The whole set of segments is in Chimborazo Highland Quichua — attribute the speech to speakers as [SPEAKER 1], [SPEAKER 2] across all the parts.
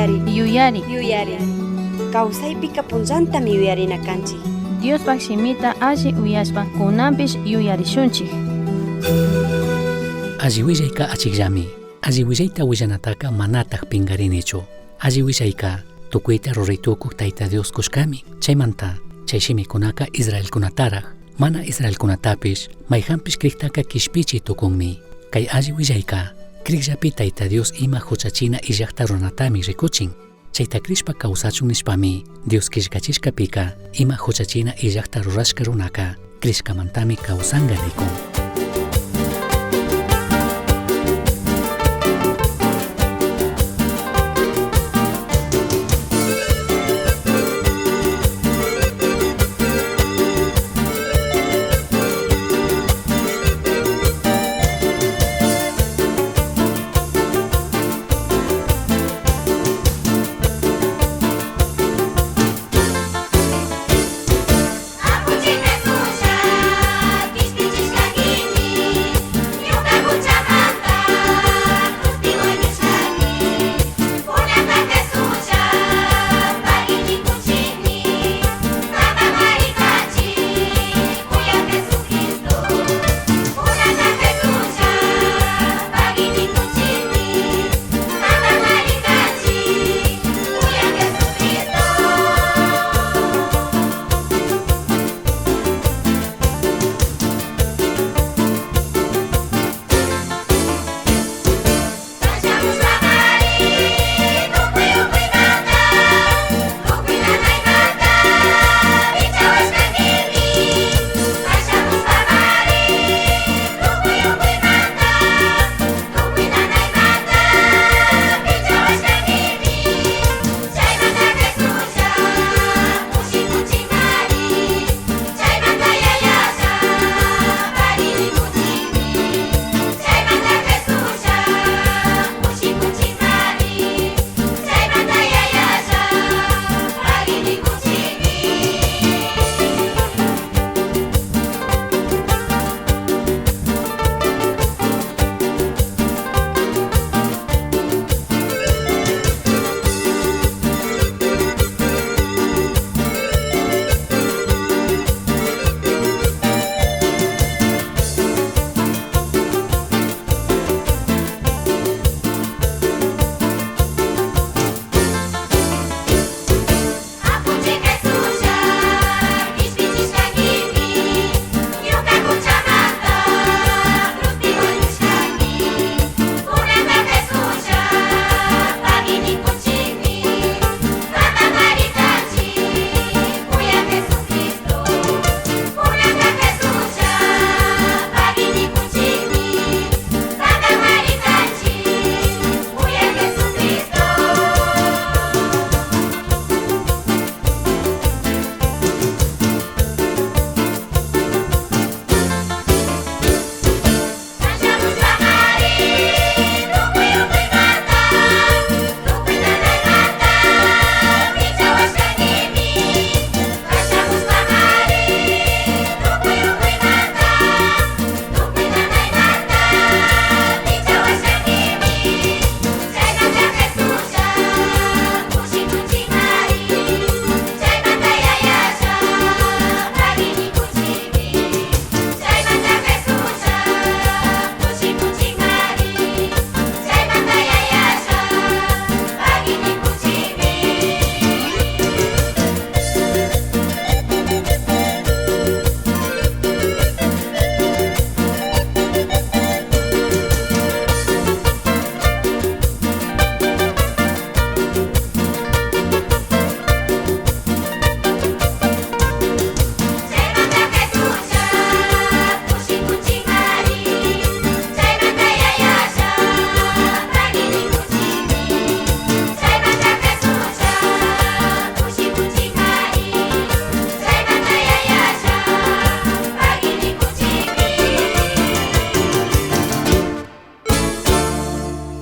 [SPEAKER 1] Yuyari.
[SPEAKER 2] Yuyari.
[SPEAKER 1] Yuyari. Kawsaypika punllantami yuyarina kanchik.
[SPEAKER 2] Diospaj shimita alli uyashpa kunanpish yuyarishunchik.
[SPEAKER 3] Alli willayka achikllami. Alli willayta willanataka manataj pinkarinichu. Alli willayka tukuyta ruray tukuj Tayta Dios kushkami. Chaymanta chay shimikunaka israelkunataraj mana israelkunatapish mayjanpish criktaka kishpichi tukunmi. Kay alli willayka crikllapi Tayta Dios ima huchachina illajta runatami rikuchin. Chayta crishpa kawsachun nishpami Dios killkachishkapika ima huchachina illajta rurashka runaka crishkamantami kawsanka nikun.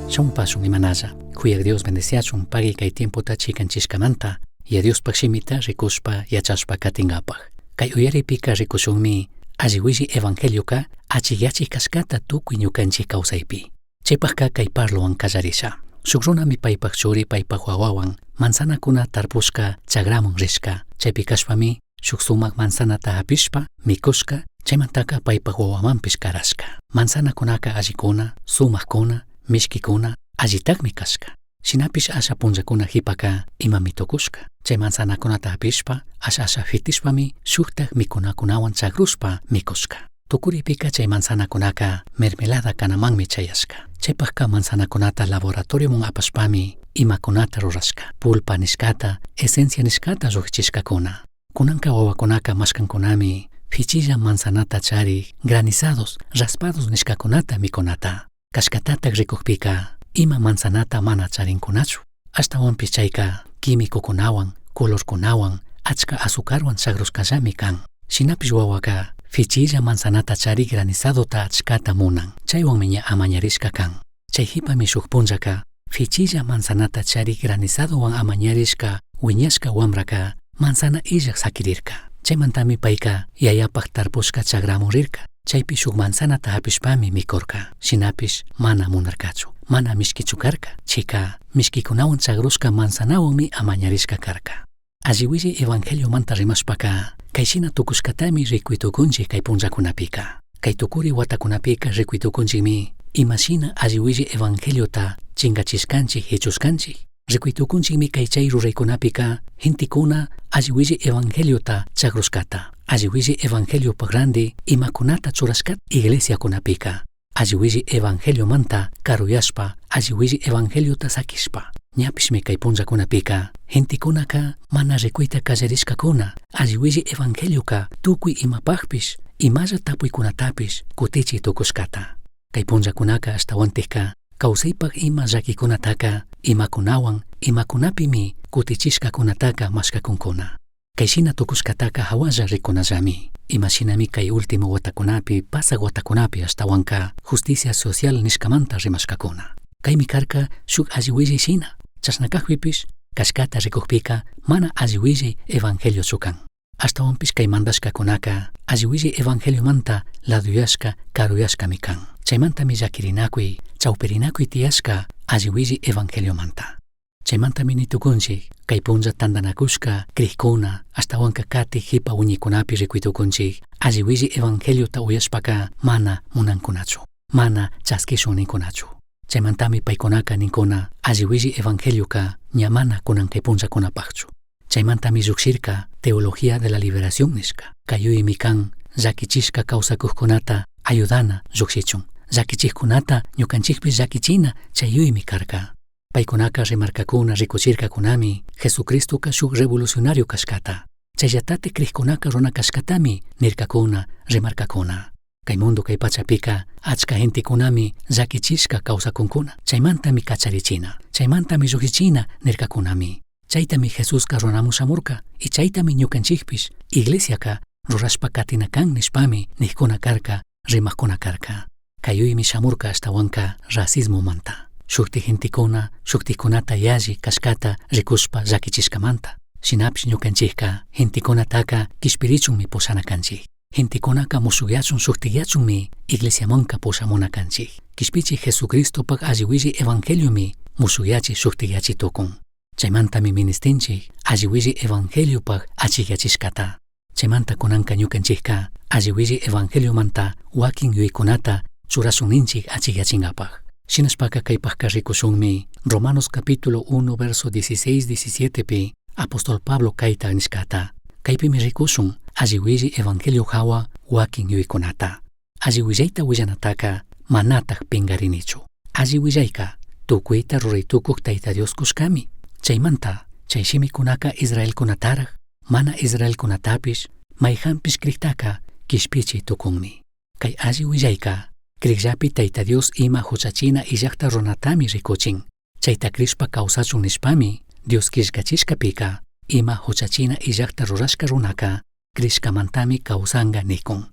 [SPEAKER 3] Shamupasun imanalla. Kuyak Dios bendeciachun pagui kay tiempota chikanchishkamanta y a Diospaj shimita rikushpa yachashpa katingapaj. Kay uyaripika rikushunmi alli willi evangelioka achikyachi kashkata tukuy ñukanchik kawsaypi. Chaypajka kay parlowan kallarisha. Shuk runami paypak churi paypak wawawan manzanakuna tarpushka chagraman rishka. Chaypi kashpami shuk sumak manzanata hapishpa mikushka, chaymantaka paypak wawamanpish karashka. Manzanakunaka allikuna, sumakkuna, mishkikuna, allitakmi kashka. Shinapish asha punllakuna jipaka imami tukushka. Chay manzanakunata hapishpa, asha asha fitishpami shuktak mikunakunawan chagrushpa mikushka. Tukuripika chay manzanakunaka mermelada kanamanmi chayashka. Chaypakka manzanakunata laboratorioman apashpami imakunata rurashka. Pulpa nishkata, esencia nishkata llukchishkakuna. Kunanka wawakunaka mashkankunami fichilla manzanata charik, granizados, raspados nishkakunata mikunata. Kashkatatak rikukpika ima manzanata mana charinkunachu. Ashtawanpish chayka químicokunawan, colorkunawan, achka azucarwan chagrushkallami kan. Shinapish wawaka fichilla manzanata charik granizadota achkata munan. Chaywanmi ña amañarishka kan. Chay jipami shuk punllaka fichilla manzanata charik granizadowan amañarishka wiñashka wambraka manzana illak sakirirka. Chaymantami payka yayapak tarpushka chagramun rirka. Chaypi shuk manzanata hapishpami mikurka. Shinapish mana munarkachu. Mana mishkichu karka. Chika mishkikunawan chagrushka manzanawanmi amañarishka karka. Alli evangeliomanta rimashpaka kayshina tukushkatami rikuy tukunchik kay punllakunapika. Kay tukuri watakunapika rikuy tukunchikmi imashina alli evangeliota chingachishkanchik hichushkanchik. Rikuy tukunchikmi kay chay ruraykunapika gentekuna alli evangeliota chagrushkata. Alli evangeliopak randi imakunata churashkata iglesiakunapika. Alli evangeliomanta karuyashpa alli evangeliota sakishpa. Ñapishmi kay punllakunapika gentekunaka mana rikuyta kallarishkakuna alli evangelioka tukuy imapakpish imalla tapuykunatapish kutichi tukushkata. Kay punllakunaka ashtawantikka kawsaypak ima llakikunataka imakunawan imakunapimi kutichishkakunataka mashkakunkuna. Kayshina tukushkataka hawalla rikunallami. Imashinami kay último watakunapi pasak watakunapi ashtawanka justicia social nishkamanta rimashkakuna. Kaymi karka shuk alli willay shina. Chashna kakpipish kashkata rikukpika mana alli willay evangeliochu kan. Ashtawanpish kay mandashkakunaka alli willay evangeliomanta laduyashka karuyashkami kan. Chaymantami llakirinakuy chawpirinakuy tiyashka alli willay evangeliomanta. Chaymantami nitukunchik kay punlla tantanakushka krikuna ashtawanka kati jipa wiñikunapi rikuy tukunchik alli willay evangeliota uyashpaka mana munankunachu, mana chaskishun ninkunachu. Chaymantami paykunaka ninkuna alli willay evangelioka ña mana kunan kay punllakunapakchu. Chaymantami llukshirka teología de la liberación nishka. Kayuymi kan llakichishka kawsakuqkunata ayudana llukshichun. Llakichikkunata ñukanchikpish llakichina chayuymi karka. Paykunaka rimarkakuna rikuchirkakunami Jesucristoka shuk revolucionario kashkata. Chayllatate krikkunaka runa kashkatami nirkakuna rimarkakuna. Kay mundo kay pachapika achka gentekunami llakichishka kawsakunkuna. Chaymantami kacharichina, chaymantami llukshichina nirkakunami. Chaytami Jesuska runamun shamurka y chaytami ñukanchikpish iglesiaka rurashpa katina kan nishpami nikkuna karka rimakkuna karka. Kayuymi shamurka ashtawanka racismomanta. Shukti gentekuna shuktikunata yalli kashkata rikushpa llakichishkamanta. Shinapish ñukanchikka gentekunataka kishpirichunmi pushana kanchik. Gentekunaka mushukyachun shuktikyachunmi iglesiamanka pushamuna kanchik. Kishpichik Jesucristopak alli willay evangeliomi mushukyachi shuktikyachi tukun. Chaymantami ministinchik alli willay evangeliopak achikyachishkata. Chaymanta kunanka ñukanchikka alli willay evangeliomanta wakin yuyaykunata churashun ninchik achikyachinkapak. Shinashpaka kaypakka rikushunmi Romanos capítulo 1 verso 16 17 pi apóstol Pablo kayta nishkata. Kaypimi rikushun alli willay evangelio hawa wakin yuyaykunata. Alli willayta willanataka manatak pinkarinichu. Alli willayka tukuyta ruray tukuk Tayta Dios kushkami. Chaymanta chay shimikunaka israelkunatarak mana israelkunatapish mayjanpish kriktaka kishpichi tukunmi. Kay alli willayka krikllapi Tayta Dios ima huchachina illakta runatami rikuchin. Chayta krishpa kawsachun nishpami Dios killkachishkapika ima huchachina illakta rurashka runaka krishkamantami kawsanka nikun.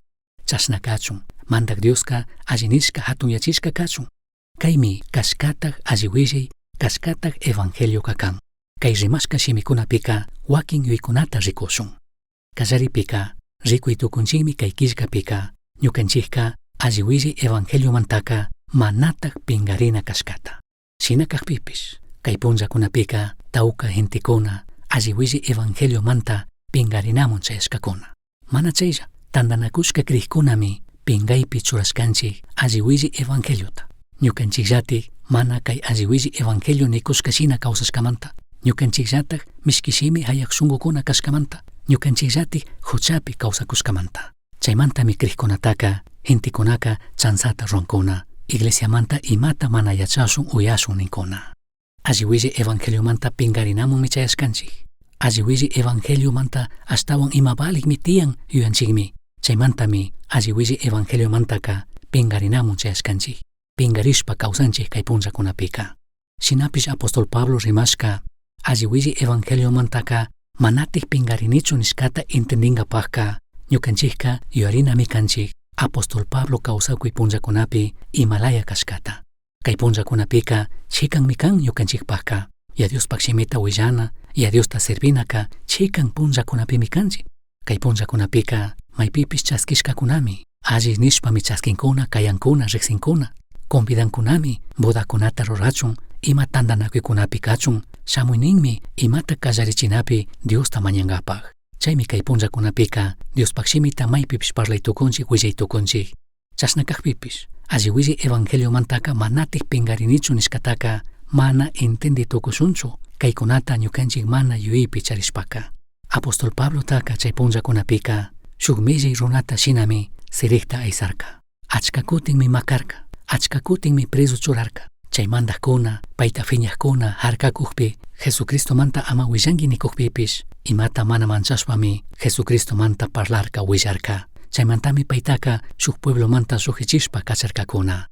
[SPEAKER 3] Chashna kachun, Mandak Dioska alli nishka hatunyachishka kachun. Kaymi kashkatak alli willay, kashkatak evangelioka kan. Kay rimashka shimikunapika wakin yuyaykunata rikushun. Kallaripika rikuy tukunchikmi kay killkapika ñukanchikka alli willay evangeliomantaka manatak pinkarina kashkata. Shina cajpipish cai punllacunapica tauca gentecuna alli huillai evangeliomanta pingarinamun chayashcacuna. Mana chaylla, tandanacushca crijcunami pingaipi churashcanchij alli huillai evangeliota. Ñucanchijllataj mana cai alli huillai evangelio nicushca shina causashcamanta. Ñucanchijllataj mishqui shimi jayaj shungucuna cashcamanta. Ñucanchijllataj juchapi causacushcamanta. Chaimantami crijcunataca gentecunaca chanzata ruancuna. Iglesiamanta imata mana yachashun uyashun nincuna. Alli huillai evangeliomanta pingarinamunmi chayashcanchij. Alli huillai evangeliomanta ashtahuan ima valijmi tiyan yuyanchikmi. Chaimantami alli huillai evangeliomantaca pingarinamun chayashcanchij. Pingarishpa causanchij cai punllacunapika. Shinapish apóstol Pablo rimashca alli huillai evangeliomantaca manataj pingarinichu nishcata entendingapajca ñucanchijca yuyarinami canchij apóstol Pablo causacui punllacunapi imalaya cashcata. Cai punllacunapika chicanmi can ñucanchijpajca. Yaya Diospaj shimita huillana, Yaya Diosta servinaca chican punllacunapimi canchij. Cai punllacunapika maipipish chasquishcacunami, alli nishpami chasquincuna, cayancuna, rijsincuna. Convidancunami bodacunata rurachun, ima tandanacuicunapi cachun, shamuininmi imata callarichinapi Diosta mañangapaj. Chaimi cai punllacunapika Diospaj shimita maipipish parlai tucunchij, huillai tucunchij. Chashna cajpipish, alli huillai evangeliomantaca manataj pingarinichu nishcataca mana entendi tucushunchu, caicunata ñucanchij mana yuyaipi charishpaca. Apóstol Pablotaca chai punllacunapika shuk millai runata shinami sirijta aisarca. Achca cutinmi macarca, achca cutinmi prezu churarca. Chai mandajcuna, paita fiñajcuna jarcacujpi, Jesucristomanta ama huillangui nicujpipish, imata mana manchashpami Jesucristomanta parlarca huillarca. Chaimantami paitaca shuj pueblomanta llujshichishpa cacharcacuna.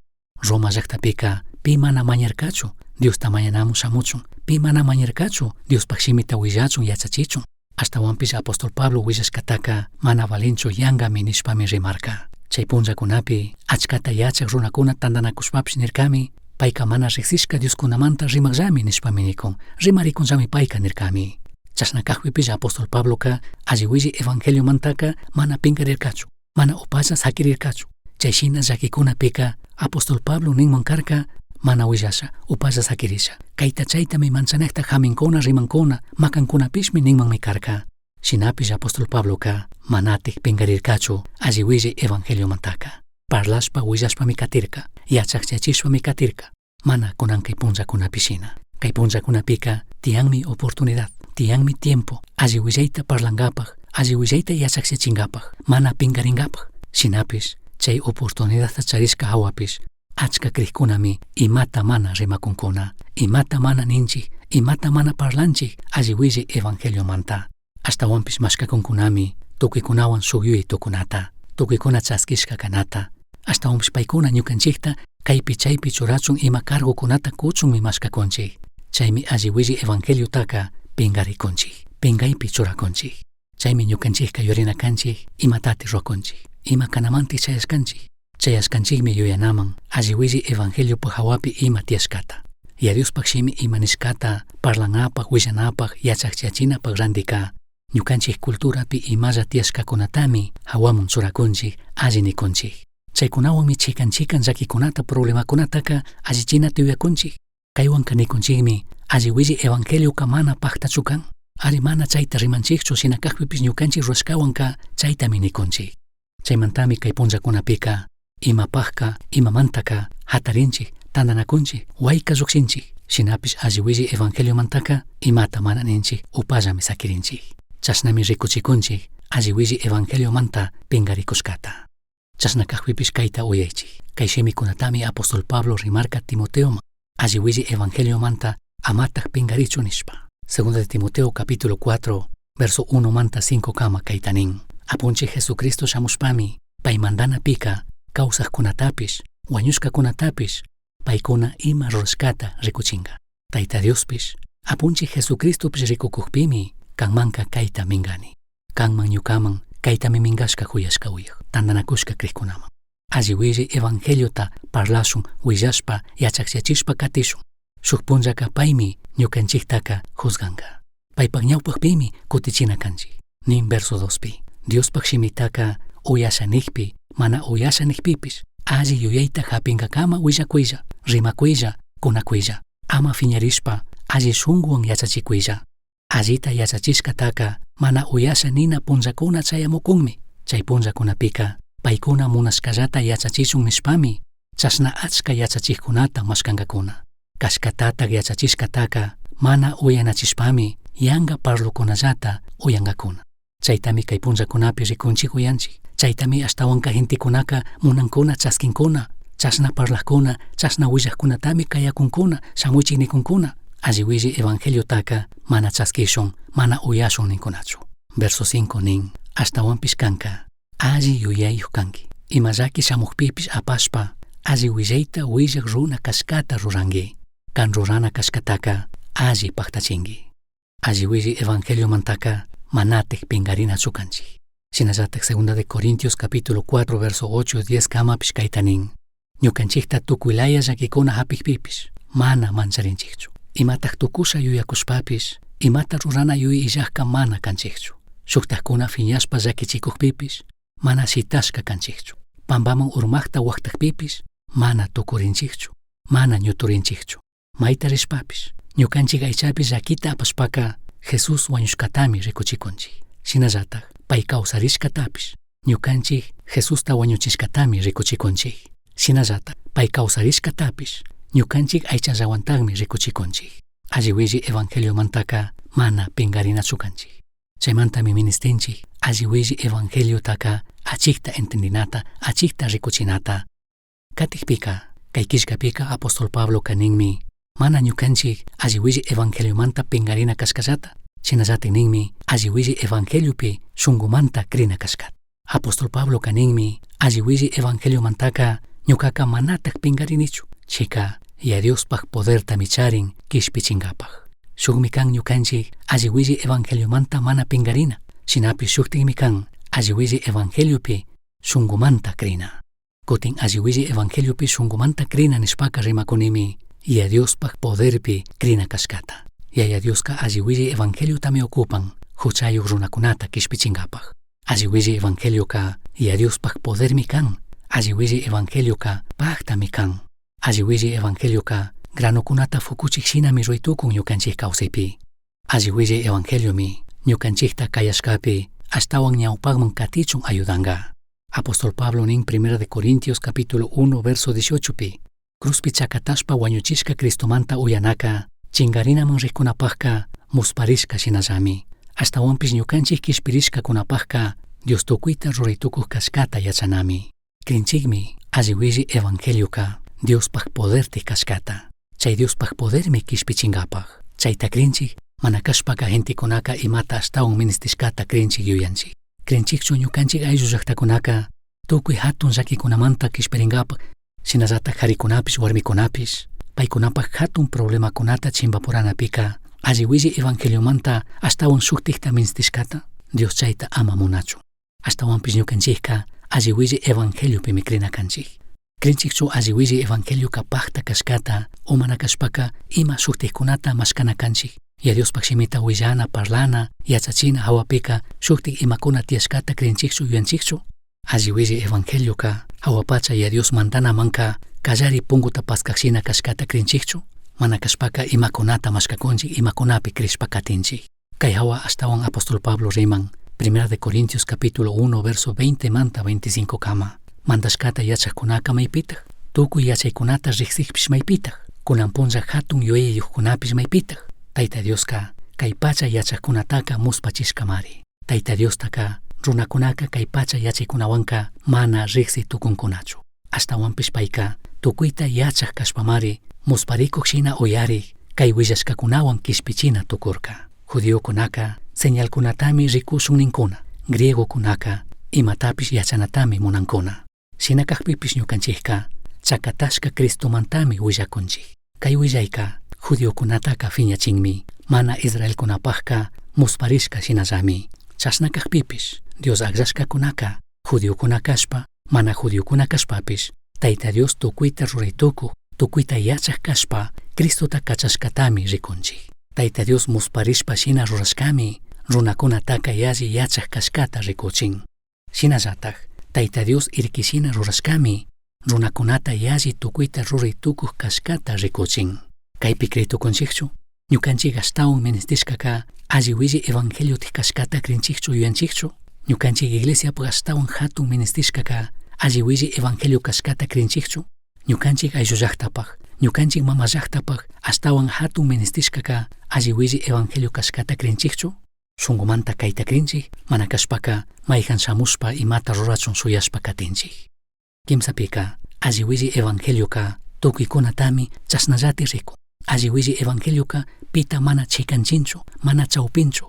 [SPEAKER 3] Roma llajtapika pi mana mañarcachu Diosta mañanamun shamuchun, pi mana mañarcachu Diospaj shimita huillachun yachachichun. Ashtahuanpish apóstol Pablo huillashcataca mana valinchu yangami nishpami rimarca. Chai punllacunapi achcata yachaj runacuna tandanacushpapish nircami, paica mana rijsishca Dioscunamanta rimajllami nishpami nicun, rimaricunllami paica nircami. Chashna cajpipish apóstol Pabloca alli huillai evangeliomantaca mana pingarircachu, mana upalla saquirircachu. Chai shina llaquicunapika apóstol Pablo ninman carca, mana huillasha, upalla saquirisha. Caita chaitami manchanajta jamincuna rimancuna, macancunapishmi ninmanmi carca. Shinapish apóstol Pabloca manataj pingarircachu alli huillai evangeliomantaca. Parlashpa huillashpami catirca, yachajchachishpami catirca. Mana cunan cai punllacunapi shina. Cai punllacunapika tiyanmi oportunidad, tiyanmi tiempo alli huillaita parlangapaj, alli huillaita yachajchachingapaj, mana pingaringapaj. Shinapish chay oportunidadta charishka jawapish achka crijkunami imata mana rimakunkuna, imata mana ninchij, imata mana parlanchij alli huillai evangeliomanta. Ashtahuanpish mashkakunkunami tucuicunahuan shuk yuyai tucunata, tucuicuna chaskishka kanata. Ashtahuanpish paicuna ñucanchijta caipi chaipi churachun ima cargocunata cuchunmi mashkakunchij. Chaimi alli huillai evangeliotaka pingarikunchij, pingaipi churakunchij. Chaimi ñucanchijka yuyarina canchij imatati ruwakunchij, ima kanamanti chayashkanchij. Chayashkanchikmi yuyanaman alli huillai evangeliopaj jawapi ima tiyashkata. Yaya Diospaj shimi ima nishkata parlanapaj, huillanapaj, yachajchachinapaj randika ñukanchik culturapi imalla tiyashkakunatami jawaman churakunchik, alli nikunchik. Chaykunawanmi chikan chikan llakikunata, problemakunataka allichinata yuyakunchik. Kaywanka nikunchikmi alli huillai evangelioka mana pajtachu kan. Ari mana chayta rimanchikchu, shina kajpipish ñukanchik rurashkawanka chaytami nikunchik. Chaymantami kay punllakunapika imapajka, imamantaka jatarinchik, tandanakunchik, wayka llujshinchik. Shinapish alli huillai evangeliomantaka imata mana ninchik, upallami saquirinchik. Chashnami rikuchikunchik alli huillai evangeliomanta pingarikushkata. Chashna kajpipish kayta uyaychik. Kay shimikunatami apóstol Pablo rimarka Timoteoman alli huillai evangeliomanta amataj pingarichu nishpa. Segunda de Timoteo capítulo 4, verso 1 manta 5 kama kayta nin. Apunchij Jesucristo shamushpami pay mandanapika kawsajkunatapish, wañushkakunatapish paykuna ima rurashkata rikuchinka. Tayta Diospish, Apunchij Jesucristopish rikukujpimi kanmanka kayta minkani. Kanman ñukaman kaytami minkashka juyashka uyaj, tandanakushka crijkunaman. Alli huillai evangeliota parlashun, huillashpa, yachajchachishpa katishun. Shuk punllaka paymi ñukanchiktaka juzganka. Paypak ñawpakpimi kutichina kanchik. Nin verso 2pi. Diospaj shimitaka uyasha nijpi, mana uyasha nijpipish, alli yuyayta japinkakama willakuylla, rimakuylla, kunakuylla. Ama fiñarishpa alli shunguhuan yachachicuilla. Allita yachachishcataca mana uyasha nina punllacuna chayamucunmi. Chai punllacunapica paicuna munashcallata yachachichun nishpami chashna achca yachachijcunata mashcangacuna. Cashcatataj yachachishcataca mana uyanachishpami yanga parlocunallata uyangacuna. Chaitami kay punllakunapi rikunchik uyanchik. Chaitami ashtawanka gentekunaka munankuna chaskinkuna, chashna parlajkuna, chashna willajkunatami kayakunkuna, shamuchik nikunkuna. Alli willi evangeliotaka mana chaskishun, mana uyashun ninkunachu. Verso 5 nin, ashtawanpish kanka, alli yuyayuj kanki. Ima llaki shamujpipish apashpa, alli willayta willaj runa kashkata ruranki. Kan rurana kashkataka alli paktachinki. Alli willi evangeliomantaka manatik pingarinachu kanchik. Shinallatak segunda de Corintios capítulo 4 verso 8 10 kamapish kayta nin. Ñukanchikta tukuylaya llakikuna hapikpipish mana mancharinchikchu. Imataj tukusha yuyakushpapish imata rurana yuyay illajka mana kanchikchu. Shuktajkuna fiñashpa llakichikukpipish mana shitashka kanchikchu. Pambaman urmakta waktakpipish mana tukurinchikchu, mana ñuturinchikchu. Mayta rishpapish ñukanchik aychapi llakita apashpaka Jesús wañushkatami rikuchikunchik. Shinallatak pay kawsarishkatapish ñukanchik Jesusta wañuchishkatami rikuchikunchik. Shinallatak pay kawsarishkatapish ñukanchik aychallawantaqmi rikuchikunchik. Alli willi evangeliomantaka mana pingarinachu kanchik. Chaymantami ministinchik alli willi evangeliotaka achikta entendinata, achikta rikuchinata. Katikpika, kay killkapika apóstol Pabloka ninmi, mana ñukanchik alli willi evangeliomanta pingarina kashkallata, shinallatik ninmi alli willi evangeliopi shunkumanta krina kashkata. Apóstol Pabloka ninmi alli willi evangeliomantaka ñukaka manatak pingarinichu, chika Yaya Diospaj podertami charin kishpichinkapaj. Shukmi kan ñukanchik alli willi evangeliomanta mana pingarina, shinapish shuktikmi kan alli willi evangeliopi shunkumanta krina. Kutin alli willi evangeliopi shunkumanta krina nishpaka rimakunimi Yaya Diospaj poderpi krina kashkata. Yaya Dioska alli willi evangeliotami ocupan huchayuq runakunata kishpichinkapaj. Alli willi evangelioka Yaya Diospaj podermi kan. Alli willi evangelioka paktami kan. Alli willi evangelioka granokunata fukuchik shinami ruytukun ñukanchik kawsaypi. Alli willi evangeliomi ñukanchikta kayashkapi ashtawan ñawpakman katichun ayudanka. Apóstol Pablo nin Primera de Corintios capítulo 1 verso 18 pi. Cruzpi chakatashpa wañuchishka Cristomanta uyanaka, chingarinaman rikunapajka musparishka shinallami. Ashtawanpish ñukanchik kishpirishkakunapajka Dios tukuyta ruraytukuq kashkata yachanami. Krinchikmi alli willi evangelioka Diospaj podertik kashkata. Chay Diospaj podermi kishpichinkapaj. Chayta krinchik mana kashpaka gentekunaka imata ashtawan ministishkata krinchik yuyanchik. Krinchikchu ñukanchik ayllu llaktakunaka tukuy hatun llakikunamanta kishpirinkapaj, shinallatak karikunapish warmikunapish paykunapaj hatun problemakunata chimbapuranapika alli willi evangeliomanta ashtawan shuktikta ministishkata Dios chayta ama munachun. Ashtawanpish ñukanchikka alli willi evangeliopimi krina kanchik. Krinchikchu alli willi evangelioka pakta kashkata o mana kashpaka ima shuktikkunata mashkana kanchik. Yaya Diospaj shimita willana, parlana, yachachina hawapika shuktik imakuna tiyashkata krinchikchu yuyanchikchu. Alli willi evangelioka hawa pacha Yaya Dios mandanamanka kallari punguta paskakshina kashkata krinchikchu. Mana kashpaka imakunata mashkakunchik, imakunapi krishpa katinchik. Kay hawa ashtawan apóstol Pablo riman, Primera de Corintios capítulo 1 verso 20 manta 25 kama. Mandashkata yachajkunaka maypitaj, tukuy yachaykunata riqsikpish maypitaj, kunan punlla hatun yuyayuqkunapish maypitaj. Tayta Dioska kay pacha yachajkunataka muspachishkamari. Tayta Diostaka runakunaka kay pacha yachaykunawanka mana riqsi tukunkunachu. Ashtawanpish payka tukuyta yachaj kashpamari musparikuq shina uyarik kay willashkakunawan kishpichina tukurka. Judiokunaka señalkunatami rikushun ninkuna, griegokunaka imatapish yachanatami munankuna. Shina kajpipish ñukanchikka chakatashka Cristomantami willakunchik. Kay willayka judiokunataka fiñachinmi, mana israelkunapajka musparishka shinallami. Chashna kajpipish Dios akllashkakunaka judiokuna kashpa, mana judiokuna kashpapish, Tayta Dios tukuyta ruraytukuq, tukuyta yachaj kashpa, Cristota kachashkatami rikunchik. Tayta Dios musparishpa shina rurashkami, runakunataka yalli yachaj kashkata rikuchin. Shinallatak, Tayta Dios irkishina rurashkami, runakunata yalli tukuyta ruray tukuq kashkata rikuchin. Caipi cri tucunchijchu? Ñucanchij ashtahuan ministishcaca alli huillai evangeliotaj cashcata crinchijchu yuyanchijchu? Ñucanchij iglesiapaj ashtahuan jatun ministishcaca alli huillai evangelio cashcata crinchijchu? Ñucanchij ayllu llajtapaj, ñucanchij mama llajtapaj ashtahuan jatun ministishcaca alli huillai evangelio cashcata crinchijchu? Shungumanta caita crinchij, mana cashpaca maijan shamushpa imata rurachun shuyashpa catinchij. Quimsapica, alli huillai evangelioca tucuicunatami chashnallataj ricun. Alli huillai evangelioca pita mana chicanchinchu, mana chaupinchu.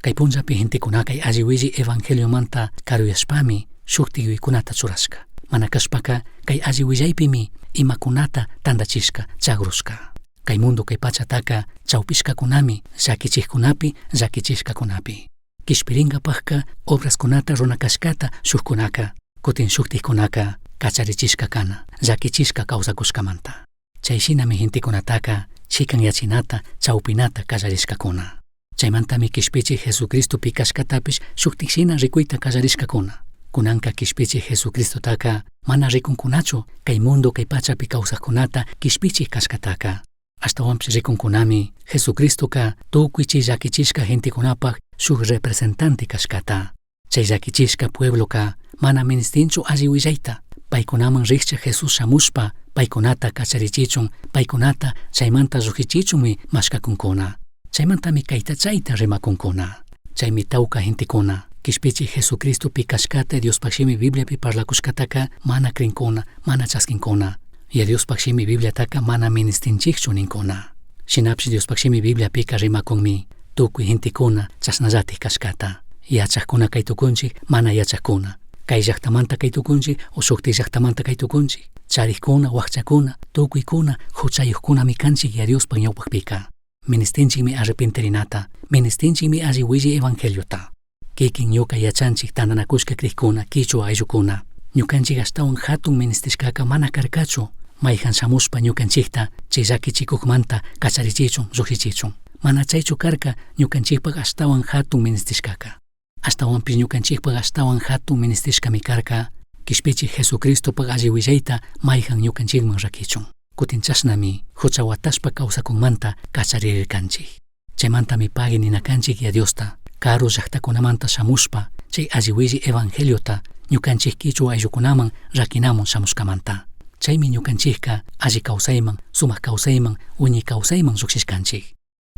[SPEAKER 3] Cai punllapi gentecunaca alli huillai evangeliomanta caruyashpami shujtaj yuyaicunata churashca. Mana cashpaca cai alli huillaipimi imacunata tandachishca, chagrushca. Cai mundo cai pachataca chaupishcacunami llaquichijcunapi, llaquichishcacunapi. Quishpiringapajca obrascunata runa cashcata shujcunaca, cutin shujtajcunaca cacharichishca cana, llaquichishca causacushcamanta. Chai shinami gentecunataca chicanyachinata, chaupinata callarishcacuna. Chaimantami quishpichij Jesucristopi cashcatapish shujtaj shina ricuita callarishcacuna. Cunanca quishpichij Jesucristotaca mana ricuncunachu cai mundo cai pachapi causajcunata quishpichij cashcataca. Ashtahuanpish ricuncunami Jesucristoca tucui chai llaquichishca gentecunapaj shuj representante cashcata. Chai llaquichishca puebloca mana ministinchu alli huillaita. Paicunaman rijcha Jesús shamushpa paicunata cacharichichun, paicunata chaimanta llujshichichunmi mashcacuncuna. Chaimantami caita chaita rimacuncuna. Chaimi tauca gentecuna quishpichij Jesucristopi cashcata Diospaj shimi Bibliapi parlacushcataca mana crincuna, mana chasquincuna. Y Diospaj shimi Bibliataca mana ministinchijchu nincuna. Shinapish Diospaj shimi Bibliapica rimacunmi tucui gentecuna chashnallataj cashcata. Yachajcuna cai tucunchij, mana yachajcuna. Cai llajtamanta cai tucunchij o shujtaj llajtamanta cai tucunchij. Charijcuna, huajchacuna, tucuicuna, juchayujcunami canchij ya Diospaj ñaupajpica. Ministinchijmi arrepentirinata, ministinchijmi alli huillai evangeliota. Kikin ñuka yachanchij tandanacushca crijcuna, quichua ayllucuna. Ñucanchij ashtahuan jatun ministishcaca mana carcachu, maijan shamushpa ñucanchijta chay llaquichicujmanta cacharichichun, llujshichichun. Mana chaychu carca ñucanchijpaj ashtahuan jatun ministishcaca. Ashtahuanpish ñucanchijpaj ashtahuan jatun ministishcami carca, quishpichij Jesucristopaj alli huillaita maijan ñucanchijman raquichun. Cutin chashnami jucha huatashpa causacunmanta cacharirircanchij. Chaimantami pagui nina canchij ya Diosta, caru llajtacunamanta shamushpa chay alli huillai evangeliota ñucanchij quichua ayllucunaman raquinamun shamushcamanta. Chaimi ñucanchijca alli causaiman, sumaj causaiman, huiñai causaiman llujshishcanchij.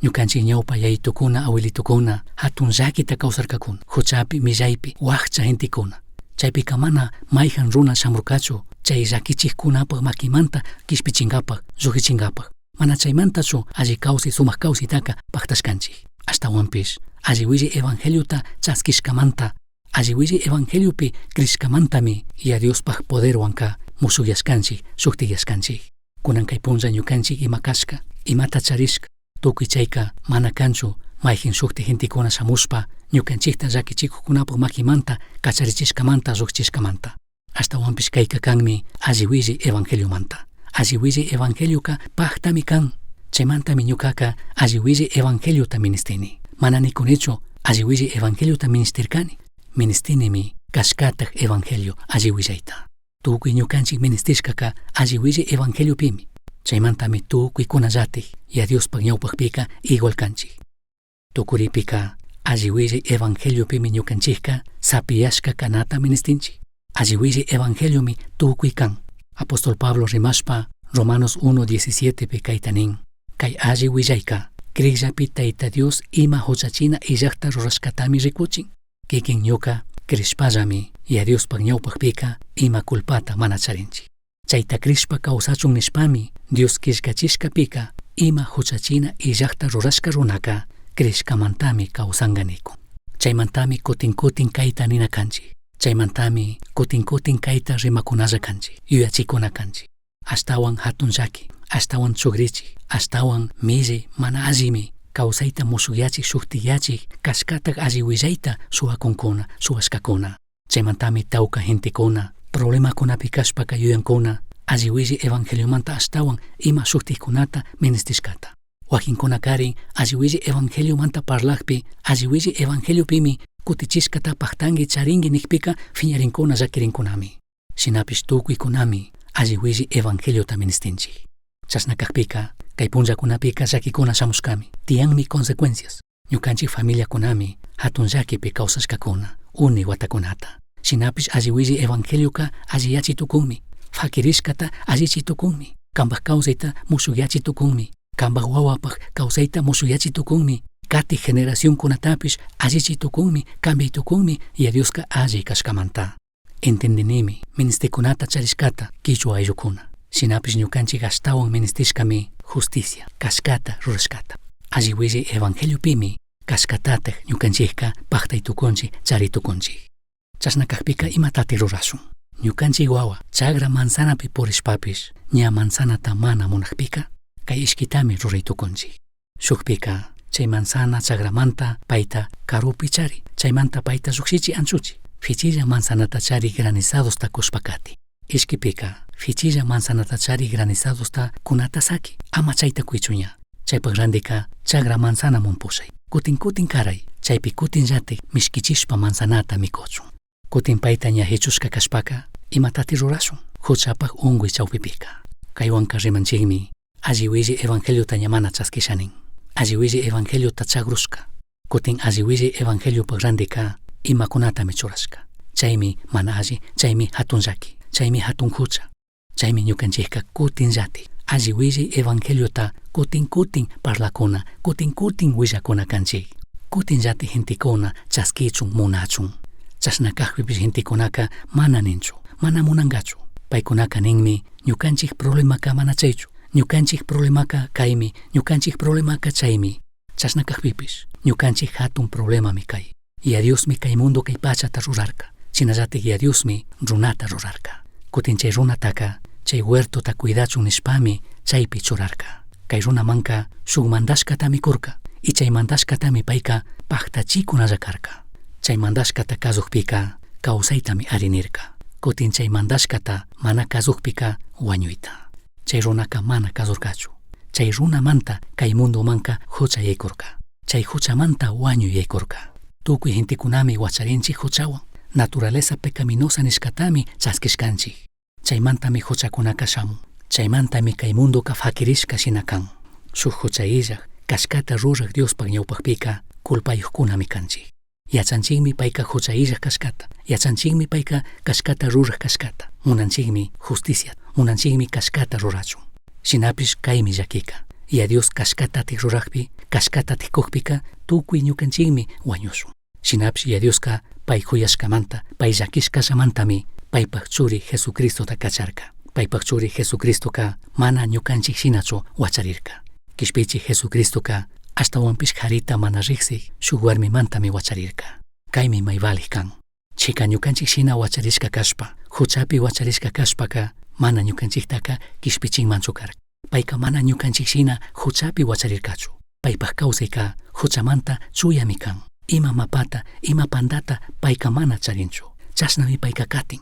[SPEAKER 3] Ñucanchij ñaupa yayitucuna, abuelitocuna, jatun llaquita causarcacuna, juchapi, millaipi, huajcha gentecuna. Chaipica mana maijan runa shamurcachu chay llaquichijcunapaj maquimanta quishpichingapaj, llujshichingapaj. Mana chaimantachu alli causai, sumaj causaitaca pajtashcanchij. Ashtahuanpish alli huillai evangeliota chasquishcamanta, alli huillai evangeliopi crishcamantami ya Diospaj poderhuanca mushujyashcanchij, shujtiyashcanchij. Cunan cai punlla ñucanchij ima cashca, imata charishca, tucui chaica mana canchu maijin shujti gentecuna shamushpa ñucanchijta llaquichicujcunapaj maquimanta cacharichishcamanta llujchishcamanta. Ashtahuanpish caica canmi alli huillai evangeliomanta. Alli huillai evangelioca pajtami can. Chaimantami ñucaca alli huillai evangeliota ministini. Mana nicunichu alli huillai evangeliota ministircani. Ministinimi cashcataj evangelio alli huillaita. Tucui ñucanchij ministishcaca alli huillai evangeliopimi. Chaimantami tucuicunallataj ya Diospaj ñaupajpica igual canchij. Tucuripica alli huillai evangeliopimi ñucanchijca sapiyashca canata ministinchij. Alli huillai evangeliomi tucui can. Apóstol Pablo rimashpa Romanos 1:17 pi caita nin. Cai alli huillaica crijllapi Taita Dios ima juchachina illajta rurashcatami ricuchin. Kikin ñuca crishpallami ya Diospaj ñaupajpica ima culpata mana charinchij. Chaita crishpa causachun nishpami Dios quillcachishcapica ima juchachina illajta rurashca runaca crishcamantami causanga nicun. Chaimantami cutin cutin caita nina canchij. Chaimantami cutin cutin caita rimacunalla canchij, yuyachicuna canchij. Ashtahuan jatun llaqui, ashtahuan chugrichij, ashtahuan millai mana allimi causaita mushujyachij shujtiyachij cashcataj alli huillaita shuwacuncuna, shuwashcacuna. Chaimantami tauca gentecuna problemacunapi cashpaca yuyancuna alli huillai evangeliomanta ashtahuan ima shujtijcunata ministishcata. Huaquincunacarin alli huillai evangeliomanta parlajpi alli huillai evangeliopimi cutichishcata pajtangui charingui nijpica fiñarincuna llaquirincunami. Shinapish tucuicunami alli huillai evangeliota ministinchij. Chashna cajpica Kay punllakunapika llakikuna shamushkami, tiyanmi consecuencias. Ñukanchik familiakunami hatun llakipi kawsashkakuna, uni watakunata. Shinapish alli willay evangelioka alliyachi tukunmi, fakirishkata allichi tukunmi, kanpak kawsayta mushukyachi tukunmi, kanpak wawapak kawsayta mushukyachi tukunmi, katik generacionkunatapish allichi tukunmi, cambiay tukunmi, Yaya Dioska alli kashkamanta. Entendinimi ministikunata charishkata kichwa ayllukuna. Shinapish ñukanchik ashtawan ministishkami justicia, kashkata rurashkata. Alli willay evangeliopimi kashkatataj ñukanchikka paktay tukunchik, chari tukunchik. Chashna kakpika imatati rurashun? Ñukanchik wawa chagra manzanapi purishpapish ña manzanata mana munakpika kay ishkitami ruray tukunchik. Shukpika chay manzana chagramanta payta karupi chari, chaymanta payta llukshichi anchuchi, fichilla manzanata chari granizadosta kushpa kati. Ishkipika fichilla manzanata chari granizadosta kunata saki, ama chayta kuychuña. Chaypak randika chagra manzanamun pushay. Kutin kutin karay, chaypi kutinllatik mishkichishpa manzanata mikuchun. Kutin payta ña hichushka kashpaka, imatati rurashun? Huchapak unkuy chawpipika. Kaywanka rimanchikmi, alli willay evangeliota ña mana chaskishanin. Alli willay evangeliota chagrushka. Kutin alli willay evangeliopak randika imakunatami churashka. Chaymi mana alli, chaymi hatun llaki, chaymi hatun hucha. Chaymi ñukanchikka kutinllatik alli willay evangeliota kutin kutin parlakuna, kutin kutin willakuna kanchik. Kutinllatik gentekuna chaskichun munachun. Chashna kakpipish gentekunaka mana ninchu, mana munankachu. Paykunaka ninmi ñukanchik problemaka mana chaychu, ñukanchik problemaka kaymi, ñukanchik problemaka chaymi. Chashna kakpipish ñukanchik hatun problemami kay. Yaya Diosmi kay mundo kay pachata rurarka. Shinallatik Yaya Diosmi runata rurarka. Kutin chay runataka chay huertota cuidachun nishpami chaypi churarka. Kay runamanka shuk mandashkatami kurka y chay mandashkatami payka paktachikunalla karka. Chay mandashkata kazukpika kawsaytami arinirka. Kutin chay mandashkata mana kazukpika wañuyta. Chay runaka mana kazurkachu. Chay runamanta kay mundomanka hucha yaykurka. Chay huchamanta wañuy yaykurka. Tukuy gentekunami wacharinchik huchawan. Naturaleza pecaminosa nishkatami chaskishkanchik. Chaymantami huchakunaka shamun. Chaymantami kay mundoka fakirishka shina kan. Shuk hucha illak, kashkata rurak Diospak ñawpakpika culpayuqkunami kanchik. Yachanchikmi payka hucha illak kashkata. Yachanchikmi payka kashkata rurak kashkata. Munanchikmi justicia, munanchikmi kashkata rurachun. Shinapish kaymi llakika. Yaya Dios kashkatatik rurakpi, kashkatatik kukpika tukuy ñukanchikmi wañushun. Shinapish Yaya Dioska pay kuyashkamanta, pay llakishkallamantami paypak churi Jesucristota kacharka. Paypak churi Jesucristoka mana ñukanchik shinachu wacharirka. Kishpichik Jesucristoka ashtawanpish karita mana riksik shuk warmimantami wacharirka. Kaymi may valik kan. Chika ñukanchik shina wacharishka kashpa, huchapi wacharishka kashpaka mana ñukanchiktaka kishpichinmanchu karka. Payka mana ñukanchik shina huchapi wacharirkachu. Paypak kawsayka huchamanta chuyami kan. Ima mapata, ima pandata payka mana charinchu. Chashnami payka katin.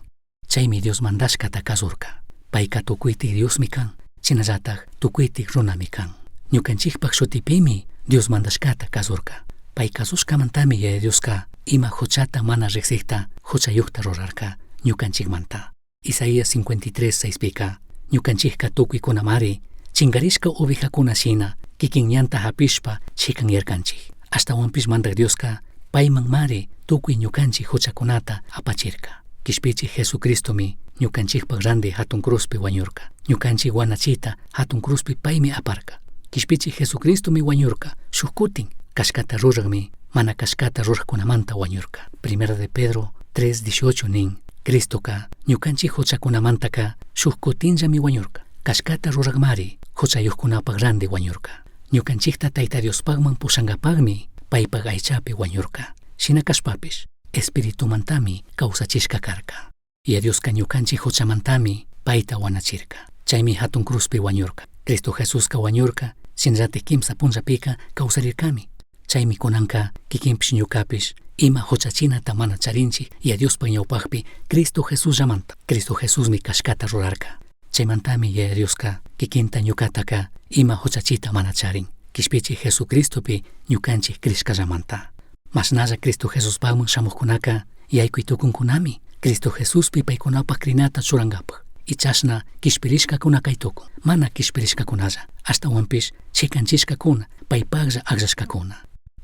[SPEAKER 3] Chaymi Dios mandashkata kasurka. Payka tukuytik Diosmi kan, shinallatak tukuytik runami kan. Ñukanchikpak shutipimi Dios mandashkata kasurka. Pay kasushkamantami Yaya Dioska ima huchata mana riksikta huchayukta rurarka ñukanchikmanta. Isaías 53, 6pika ñukanchikka tukuykunamari chinkarishka ovejakuna shina kikin ñanta hapishpa chikanyarkanchik. Ashtawanpish Mandak Dioska payman mari tukuy ñukanchik huchakunata apachirka. Kishpichik Jesucristomi ñukanchikpak randi hatun cruzpi wañurka. Ñukanchik wanachita hatun cruzpi paymi aparka. Kishpichik Jesucristomi wañurka. Shuk kutin kashkata rurakmi mana kashkata rurakkunamanta wañurka. Primera de Pedro 3:18 nin Cristoka ñukanchik huchakunamantaka shuk kutinllami wañurka. Kashkata rurakmari huchayuqkunapak randi wañurka. Ñukanchikta Tayta Diospakman pushankapakmi paypak aychapi wañurka. Shina kashpapish espiritumantami kawsachishka karka. Yaya Dioska ñukanchik huchamantami payta wanachirka. Chaymi hatun cruzpi wañurka. Cristo Jesuska wañurka, shinallatik kimsa punllapika kawsarirkami. Chaymi kunanka kikinpish ñukapish ima huchachinata mana charinchik Yaya Diospak ñawpakpi Cristo Jesusllamanta. Cristo Jesusmi kashkata rurarka. Chaymantami Yaya Dioska kikinta ñukataka ima huchachita mana charin. Kishpichik Jesucristopi ñukanchik crishkallamanta. Mashnalla Cristo Jesuspakman shamuqkunaka yaykuy tukunkunami Cristo Jesuspi paykunapak crinata churankapak. Y chashna quishpirishcacuna cai tucun. Mana quishpirishcacunalla, ashtahuanpish chicanchishcacuna, paipajlla agllashcacuna.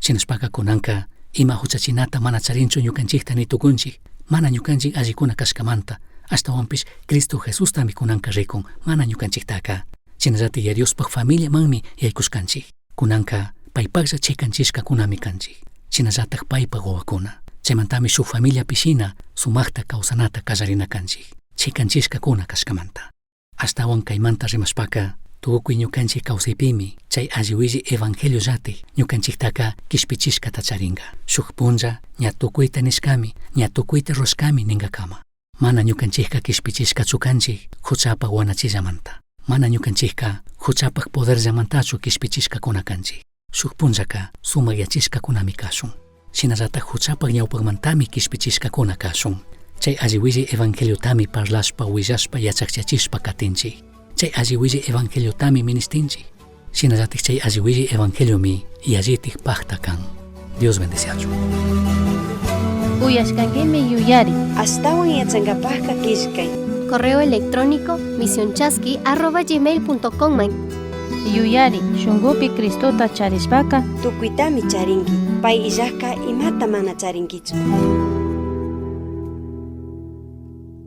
[SPEAKER 3] Shinashpaca kunanka ima huchachinata mana charinchu ñukanchikta ni tukunchik, mana ñukanchik allikuna kashkamanta, ashtahuanpish Cristo Jesustami kunanka rikun, mana ñukanchiktaka. Shinallatik Yaya Diospaj familiamanmi yaykushkanchik. Kunanka paipajlla chikanchishkakunami kanchik. Shinallatak paypaj wawakuna. Chaymantami shuk familiapi shina sumakta kawsanata kallarina kanchik. Chikanchishkakuna kashkamanta. Ashtawan kaymanta rimashpaka tukuy ñukanchik kawsaypimi chay alli willi evangelio llatik ñukanchiktaka kishpichishkata charinka. Shuk punlla ña tukuyta nishkami, ña tukuyta rurashkami ninkakama. Mana ñukanchikka kishpichishkachu kanchik huchapaj wanachillamanta. Mana ñukanchikka huchapaj poderllamantachu kishpichishkakuna kanchik. Shuk punllaka sumakyachishkakunami kashun. Shinallatak huchapaj ñawpakmantami kishpichishkakuna kashun. Chay alli willi evangeliotami parlashpa, willashpa, yachakchachishpa katinchik. Chay alli willi evangeliotami ministinchik. Shinallatik chay alli willi evangeliomi yallitik pakta kan. Dios bendeciachun.
[SPEAKER 2] Uyashkankimi yuyari.
[SPEAKER 1] Ashtawan yachankapajka killkay.
[SPEAKER 4] Correo electrónico misionchasqui@gmail.com
[SPEAKER 2] Yuyari, shunkupi Cristota charishpaka
[SPEAKER 1] Tukuytami charinki. Pay illajka imata mana charinkichu.